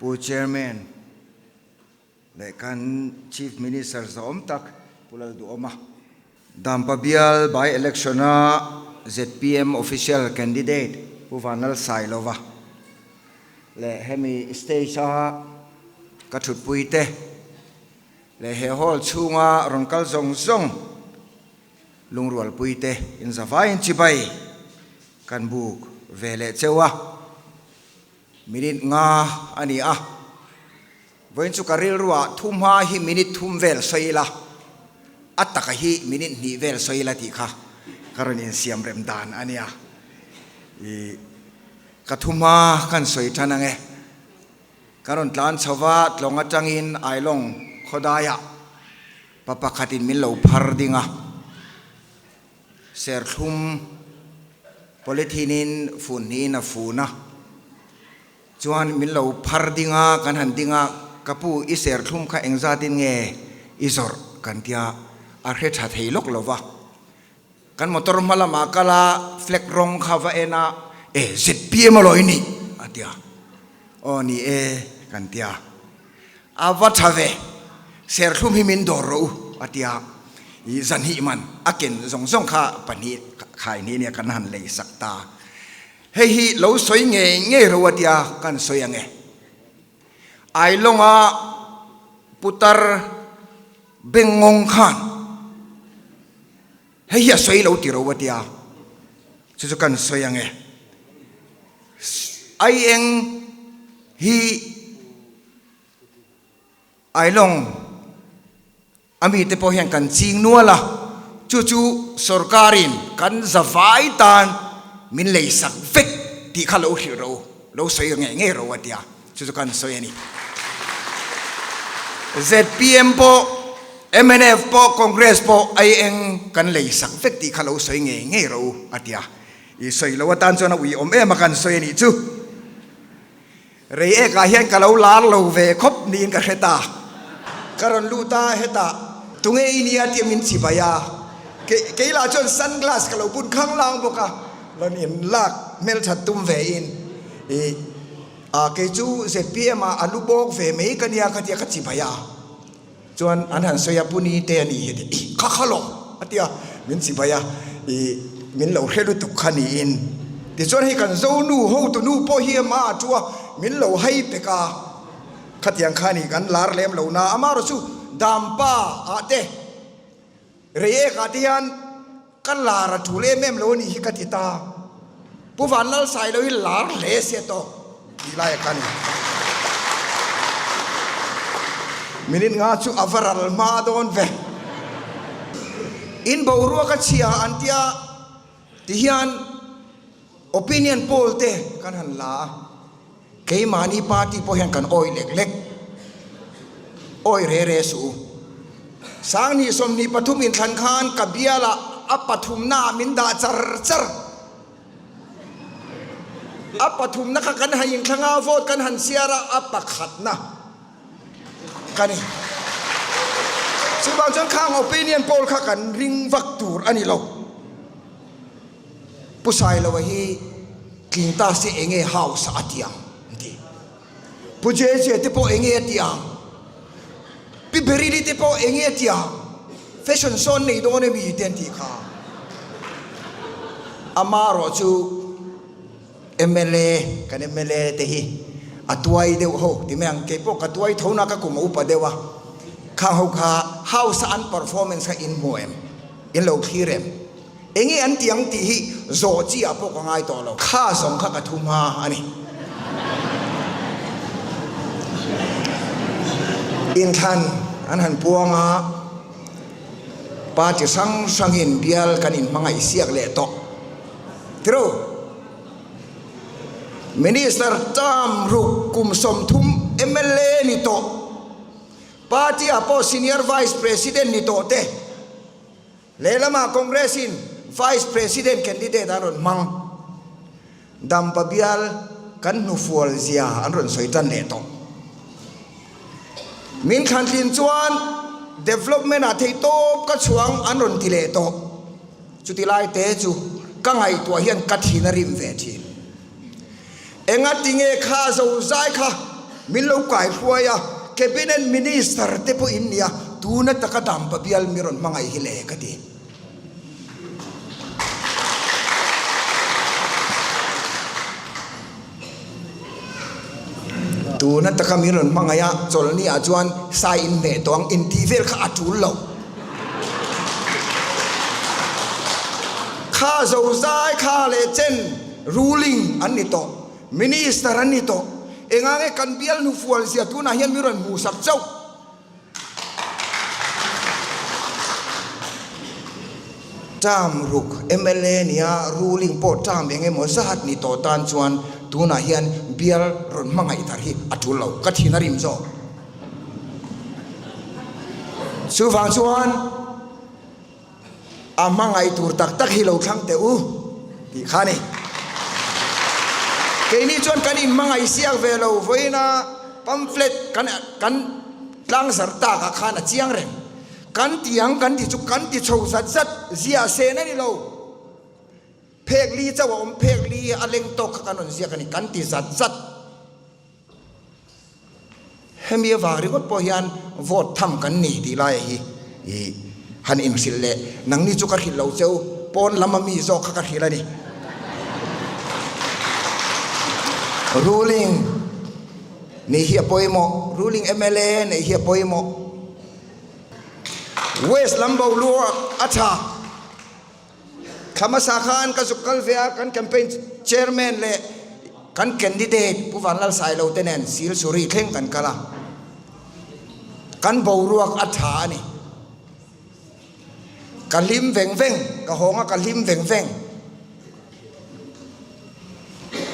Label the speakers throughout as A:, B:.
A: Pu Chairman leh kan Chief Minister zawm tak Pu Lalduhawma. Dampa bial by election a zpm official candidate Pu Vanlalsailova leh hemi stage a ka thutpui te leh he hall chhunga rawn kal zawng zawng lungrualpui te in zavaiin chibai kan buk ve leh cheu a, minute nga a ni a. Vawiin chu ka rilruah thu hma hi minute thum vel sawi ila, a taka hi minute hnih vel sawi ila tih kha ka rawn insiam rem dan a nia. I ka thu hma kan sawi tan ang e. Ka rawn tlan chho va, tlawng atangin Ailawng khawdaiah pa pakhatin min lo phar ding a, serthlum polythene-in fun hnihin a fun a. Chuan min lo phar ding a, kan han ding a, ka pu i serthlum kha engzatin nge i zawrh kan tia, a hre tha thei lawk lo va. Kan motor hma lamah kal a, flag rawng kha va en a, e zpm a lawi nih a tia, aw ni e kan tia, a va tha ve, serthlum hi min dawr rawh u a tia, i zanhnih man a ken zawng zawng kha pahnih khai hnih nia kan han lei sak ta. Hei hi lo sawi ngei ngei ro a tia kan sawi ang e. Ailawnga putar bengngawng khan hei hi a sawi lo ti ro a tia chu chu kan sawi ang e. Aieng hi Ailawng A mite pawh hian kan ching nual a, chu chu sorkarin kan zavai tan min leisak vek tih kha lo hrilh ro, lo sawi ngei ngei ro a tia, chu chu kan sawi a ni. Zpm pawh, mnf pawh, Congress pawh ai eng kan leisak vek tih kha lo sawi ngei ngei ro a tia, i sawi lo atan chuan a ui awm em a kan sawi a nih chu. Rei ekah hian ka lo lar lo ve khawp niin ka hre ta. Ka rawn lut a, hetah tunge i nia tih min chibai a, kei lah chuan sunglass ka lo bun khang lang bawk a, rawn in lak hmelthat tum ve in i a kei chu zpm ah a lu bawk ve mai ka nia ka tia ka chibai a, chuan an han sawi a puni te a nih hi i kha kha lo a tia min chibai a i min lo hre lutuk kha niin tichuan hei kan zonu hotu nu pawh hi ama a tua min lo hai pek a khatiang kha ni kan lar lem lo na amarawh chu dampa ah te reiek ah te hian ka lar a tul em em lo a nih hi ka ti ta. Pu Vanlalsai lo hi lar hle se tawk tih lai a ka ni. Minute nga chu a va ral hma dawn ve. In boruak a chhia an tia ti hian opinion poll te kan han la a. Keimahni party pawh hian kan awih lek lek. Awih re re suh u. 2023 inthlan khan ka bialah a pathumnaah min dah char char. A pathumna kha kan han inthlang a, vote kan han siar a, a pakhatna ka ni. Chuvang chuan khang opinion poll kha kan ring vak tur a ni lo. Pu Sailoa hi tling ta se enge house a ti ang an ti. Pu JJ te pawh enge a ti ang. Pi Berili te pawh enge a ti ang. Fashion show an nei dawn emi te an tih kha. Amarawh chu mla kan mla te hi a tuai deuh ho ti mai ang. Kei pawh ka tuai tho na ka kum a upa deuh a. Khang ho kha house a an performance kha in hmu em? In lo thlir em? Enge an ti ang tih hi zawh chi ah pawh ka ngai tawh lo. Kha zawng kha ka thu hma a ni. Inthlan an han puang a, party hrang hrangin bial kan inhmangaih siak leh tawh. Tiro, Minister term ruk kum 30 mla ni tawh, party ah pawh Senior Vice President ni tawh te, Lehlamah Congress-in Vice President candidate an rawn hmang. Dampa bial kan hnufual zia an rawn sawi tan leh tawh. Min thlantlin chuan development-ah theihtawp ka chhuang an rawn ti leh tawh. Chuti lai te chu ka ngaihtuah hian ka thin a rim ve thin. Enga tinge kha zozai kha? Min lo kaihruai a, Cabinet Minister te pawh in nia, tuna taka Dampa bial mi rawn hmangaih hi le ka ti. Tuna taka min rawn hmangaih a, chawlhni ah chuan sai in hneh tawh ang intih vel kha a tul lo. Kha zozai kha leh chen ruling an ni tawh, minister an ni tawh. Engange kan bial hnufual zia tunah hian min rawn hmuhsak chauh. Term ruk mla nia ruling pawh term eng emaw zat ni tawh tan chuan tunah hian bial rawn hmangaih thar hi a tul lo, ka thin a rim zawk. Chuvang chuan A hmangaih tur tak tak hi lo thlang teh u tih kha a ni. Keini chuan kan inhmangaih siak ve lo vawiina pamphlet kan kan tlangzar takah khan a chiang reng. Kan ti ang kan ti chu kan ti chho zat zat ziah sen a ni lo. Phek li chauh a awm phek li a leng tawk kha kan rawn ziak a ni kan ti zat zat. Hemi avang ringawt pawh hian vote tham kan ni tih laia hi i han inhrilh leh nangni chu ka hrilh lo cheu pawn lama mi zawk kha ka hrilh a ni. Ruling nih hi a pawimawh, ruling mla neih hi a pawimawh. West lam boruak a tha. Thla hmasa khan ka zuk kal ve a, kan campaign chairman leh kan candidate Pu Vanlalsailo te nen Silsuri thleng kan kal a, kan boruak a tha a ni. Ka hlim veng veng, ka hawng a ka hlim veng veng.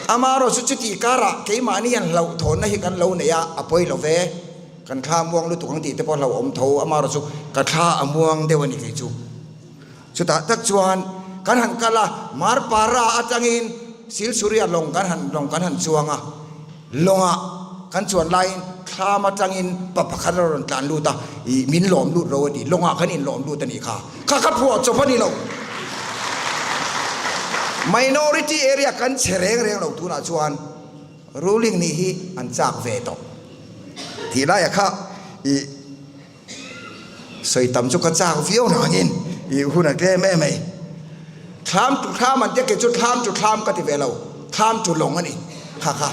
A: Amaherawh chu chuti karah keimahni hian hlauhthawnna hi kan lo nei a, a pawi lo ve, kan thla a muang lutuk ang tih te pawh hlauhawm tho, amaherawh chu ka thla a muang deuh a ni kei chu. Chutah tak chuan kan han kal a, Marpara atangin Silsuria lawng kan han lawng kan han chuang a, lawngah kan chuan laiin thlam atangin pa pakhat a rawn tlan lut a, ih min lawm lut ro a ti, lawngah kan inlawm lut a nih kha, kha kha phuah chawp a ni lo. Minority area kan che reng reng lo tunah chuan ruling nih hi an chak ve tawh tih laiah kha ih. Sawi tam chu ka chak viau nangin i hun a tlem em mai. Thlam tu thlam an tia kei chu thlam tu thlam ka ti ve lo, thlam tu lawng a ni kha kha.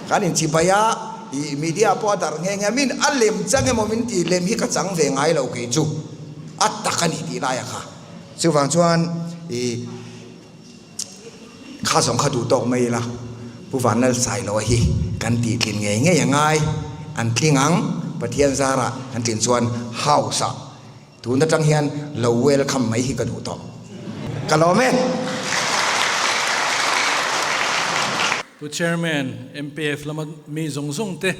A: Kan inchibai a, i media pawh a darh nghe nghe a, min a lem chang emaw min ti lem hi ka chang ve ngai lo kei chu a tak a ni tih laia kha. Chuvang chuan i. Kha zawng kha duh tawk mai ila, Pu Vanlalsailoa hi kan tih tlin ngei ngei a ngai, an tling ang, Pathian zarah kan tlin chuan house ah tun atang hian lo welcome mai hi ka duh tawh. Ka lawm e.
B: Pu Chairman, MPF lama mi zawng zawng te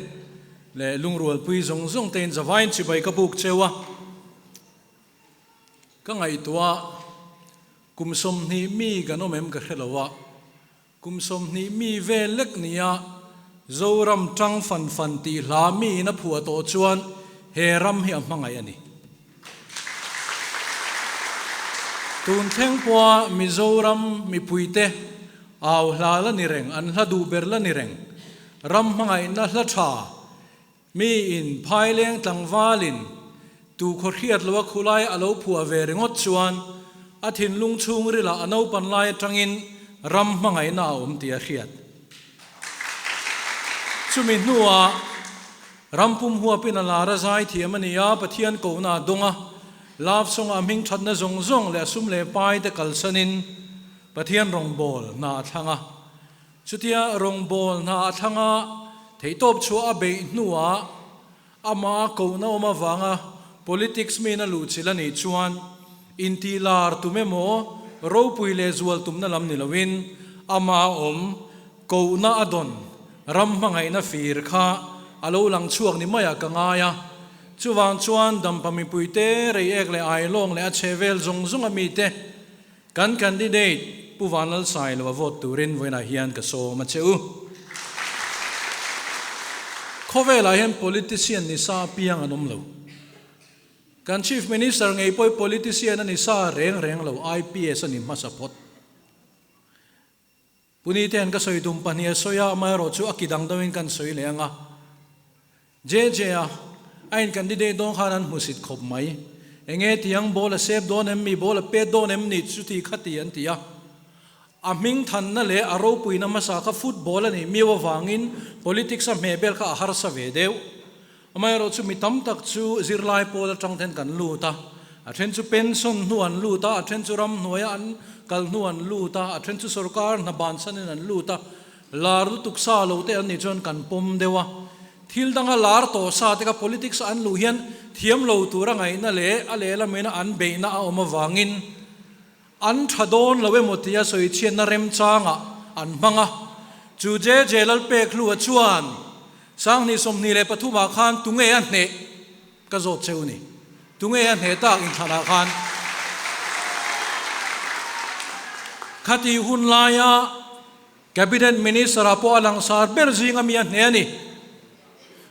B: leh lungrualpui zawng zawng te in zavaiin chibai ka buk cheu a, ka ngaihtuah Kum 20 mi kan awm em ka hre lo a, kum 20 mi vel lek nia Zoram tang fan fan tih hla mi in a phuah tawh chuan he ram hi a hmangaih a ni. Tun thleng pawha Mizoram mipuite au hla la ni reng, an hla duh ber la ni reng, ram hmangaihna hla tha, Mi in phaileng tlangvalin tu khaw hriat loa khulai a lo phuah ve ringawt chuan a thinlung chhungrilah a naupan lai atangin ram hmangaihna a awm tih a hriat. Chumi hnuah ram pum huapin a lar a zai thiam a ni a, Pathian kohna a dawng a, love song-ah hming thatna zawng zawng leh a sum leh pai te kalsanin Pathian rawngbâwl hna a thlang a. Chutia rawngbâwl hna a thlang a, theihtawp chhuah a beih hnuah amah a kohna awm avanga politics miin a luhchilh a nih chuan intih lar tum emaw ropui leh zual tumna lam ni loin amah a awm kohna a dawn ram hmangaihna fir kha a lo lang chhuak ni maiah ka ngai a. Chuvang chuan Dampa mipuite Reiek leh Ailawng leh a chhehvel zawng zawng a mite Kan candidate Pu Vanlalsailo a vote turin vawiinah hian ka sawm a che u. Khawvelah hian politician ni sa apiang an awm lo. Kan Chief Minister ngei pawh hi politician a ni sa reng reng lo, IPS a ni hmasa phawt. Punite an ka sawi tum pahnih a sawi a, amaherawh chu a ki dang deuhin kan sawi leh ang a. JJ-a a in candidate dawn khan an hmusit khawp mai. Enge tiang ball a sep dawn em mi, ball a pet dawn em ni chuti khati an ti a. A hming thanna leh a ropuina hmasa kha football a nih miau avangin politics a hmeh bel kha a harsa ve deuh. Amaherawh chu mi tam tak chu zirlai pawl atang ten kan lut a, a then chu pension hnu an lut a, a then chu ramhnuaia an kal hnu an lut a, a then chu sorkar hna bansanin an lut a, lar lutuk sa lo te an nih chuan kan pawm deuh a. Thil danga lar tawh sa te kha politics a an luh hian thiam lo tura ngaihna leh a lehlamina an beihna a awm avangin An tha dawn lo emaw tia sawichhiatna remchangah an hmang a, chu JJ Lalpekhlua chuan Sanghnih 23 ah khan tunge a hneh ka zawt cheu ni. Tunge a hneh tak inthlanah khan khati hun laia Cabinet Minister ah pawh a langsar ber zinga mi a hneh a ni.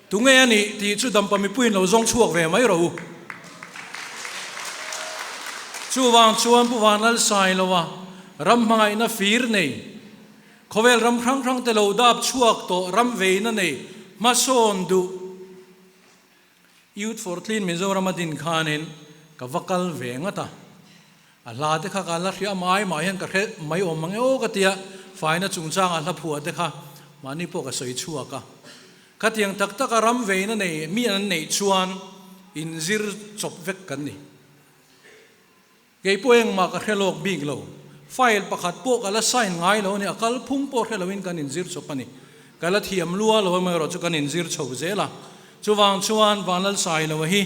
B: Tunge a nih tih chu dampa mipuiin lo zawng chhuak ve mai rawh u. Chuvang chuan Pu Vanlalsailoa ram hmangaihna fir nei, khawvel ram hrang hrang te lo dap chhuak tawh ram veina nei hmasawn duh Youth for Clean Mizoram a din khanin ka va kal ve ngat a. A hla te kha ka la hria mai mai hian ka hre mai awm mang e aw ka tia, faina chungchanga hla phuah te kha mahni pawh ka sawi chhuak a. Khatiang tak taka ram veina nei mi an neih chuan inzir chawp vek kan ni. Kei pawh engmah ka hre lawk bik lo. File pakhat pawh ka la sign ngai lo a ni, a kalphung pawh hre loin kan inzir chawp a ni. Ka la thiam lua lo emaw erawh chu kan inzir chho zel a. Chuvang chuan Vanlalsailoa hi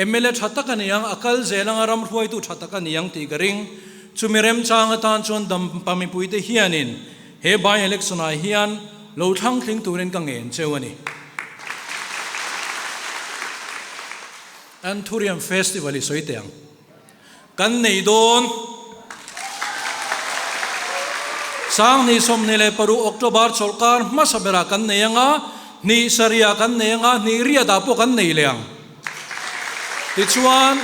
B: mla tha tak a ni ang, a kal zel anga ram hruaitu tha tak a ni ang tih ka ring. Chumi remchang atan chuan Dampa mipuite hianin he by election ah hian lo thlang tling turin ka ngen cheu a ni. Anthurium Festival i sawi teh ang. Kan nei dawn. 2026 October chawlhkar hmasa berah kan nei anga, hnih sarihah kan nei anga, hnih riatah pawh kan nei leh ang. Tichuan,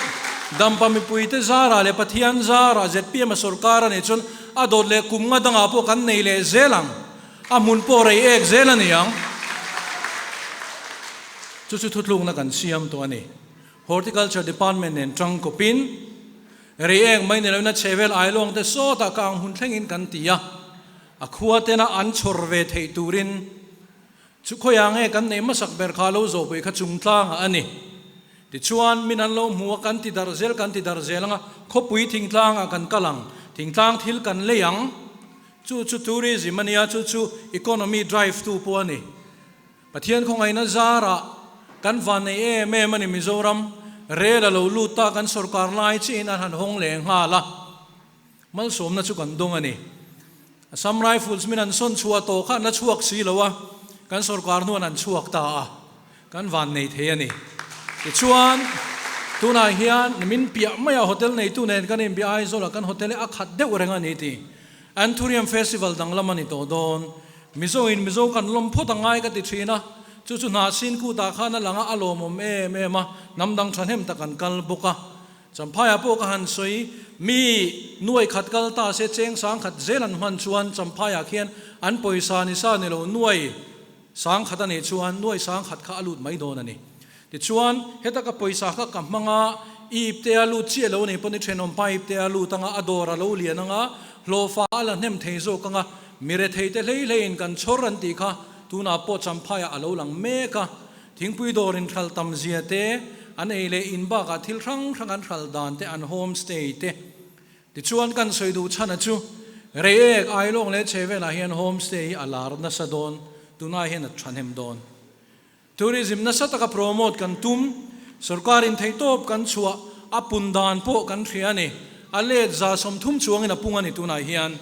B: Dampa mipuite zarah leh Pathian zarah zpm a sawrkar a nih chuan a dawt leh kum nga dangah pawh kan nei leh zel ang. A hmun pawh rei ek zel a ni ang. Chu chu thutlukna kan siam tawh a ni. Horticulture Department nen tang kawpin rei eng mai ni loin a chhevel ailawng te sawtah ka ang hun thlengin kan ti a, a khua tena an chhawr ve theih turin chu khawiah nge kan neih hmasak ber kha lo zawhpui kha chungtlangah a ni. Tichuan min an lo hmu a, kan ti darh zel kan ti darh zel anga khawpui thingtlangah kan kal ang, thingtlang thil kan lei ang, chu chu tourism a nia, chu chu economy drive tu pawh a ni. Pathian khawngaihna zarah kan vannei em em a ni Mizoram rel a lo lut ta kan sorkar lai chiin an han hawng leh nghal a, malsawmna chu kan dawng a ni. Assam Rifles min an sawn chhuah tawh kha an la chhuak si lo a, kan sorkar hnuan an chhuak ta a, kan vannei thei a ni. Tichuan, tunah hian min piah maia hotel neitu nen kan inbia Aizawlah kan hotel hi a khat deuh reng a ni tih Anthurium Festival danglam a ni tawh dawn. Mizo in Mizo kan lawm phawt a ngai ka ti thin a, chu chu hna sin kutah khan a lang a, a lawmawm em em a, hnam dang thahnem tak an kal bawk a. Champhaiah pawh ka han sawi, mi nuai khat kal ta se cheng sang khat zel an hman chuan Champhaiah khian an pawisa ni sa ni lo nuai sang khat a nih chuan nuai sang khat kha a lut mai dawn a ni. Tichuan, heta ka pawisa kha ka hmang a, i ipte a lut chiah lo nei pawn i thenawm pa ipte a lut anga, a dawr a lo lian anga, hlawhfa a la hnem thei zawk anga, mi rethei te hlei hleiin kan chhawr an tih kha tunah pawh Champhaiah a lo lang mek a. Thingpui dawr in hral tam zia te, an ei leh in bakah thil hrang hrang an hral dan te, an home stay te. Tichuan kan sawi duh chhan a chu, Reiek, Ailawng leh Chhevelah hian home stay hi a lar nasa dawn, tunah hian a thahnem dawn. Tourism nasa taka promote kan tum, sorkarin theihtawp kan chhuah, a pun dan pawh kan hria a ni. A let 30% chuangin a pung a ni tunah hian.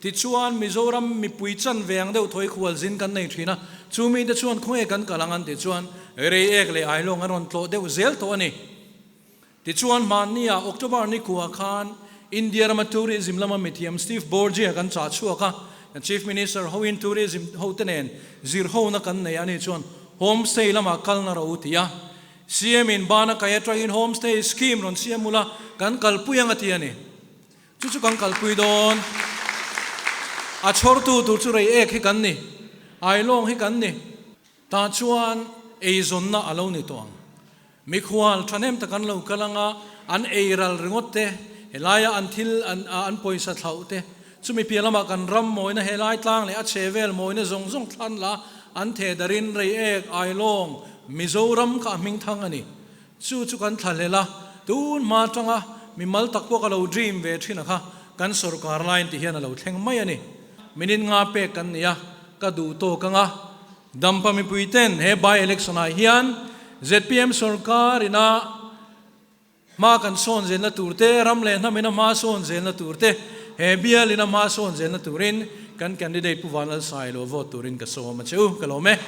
B: Tichuan, Mizoram mipui chan ve ang deuh thawi khualzin kan nei thin a, chu mite chuan khawnge kan kal ang an tih chuan Reiek leh Ailawng an rawn tlawh deuh zel tawh a ni. Tichuan, hmannia October ni kua khan India rama tourism lama mithiam Steve Borgia kan chah chhuak a, kan Chief Minister hoin tourism hote nen zir hona kan nei a ni chuan homestay lamah kalna ro u ti a, CM in bana kai atangin homestay scheme rawn siam ula kan kalpui ang a ti a ni. Chu chu kan kalpui dawn. A chhawrtu tur chu Reiek hi kan ni, Ailawng hi kan ni. Tah chuan eizawnna a lo ni tawh ang. Mikhual thahnem tak an lo kal anga an ei ral ringawt te, helaia an thil an an pawisa thlauh te, chumi piah lamah kan ram mawina helai tlang leh a chhe vel mawina zawng zawng thlan la an theh darin Reiek, Ailawng, Mizoram kha a hming thang a ni. Chu chu kan thlahlel a, tun hma atanga mimal tak pawh ka lo dream ve thin a kha kan sorkar laiin ti hian a lo thleng mai a ni. Minute nga pek kan ni a, ka duh tawk anga Dampa mipui ten he by election ah hian zpm sorkar ina hma kan sawn zelna tur te, ram leh hnam ina hma sawn zelna tur te, he bial ina hma sawn zelna turin kan candidate Pu Vanlalsailo vote turin ka sawm a che u, ka lawm e.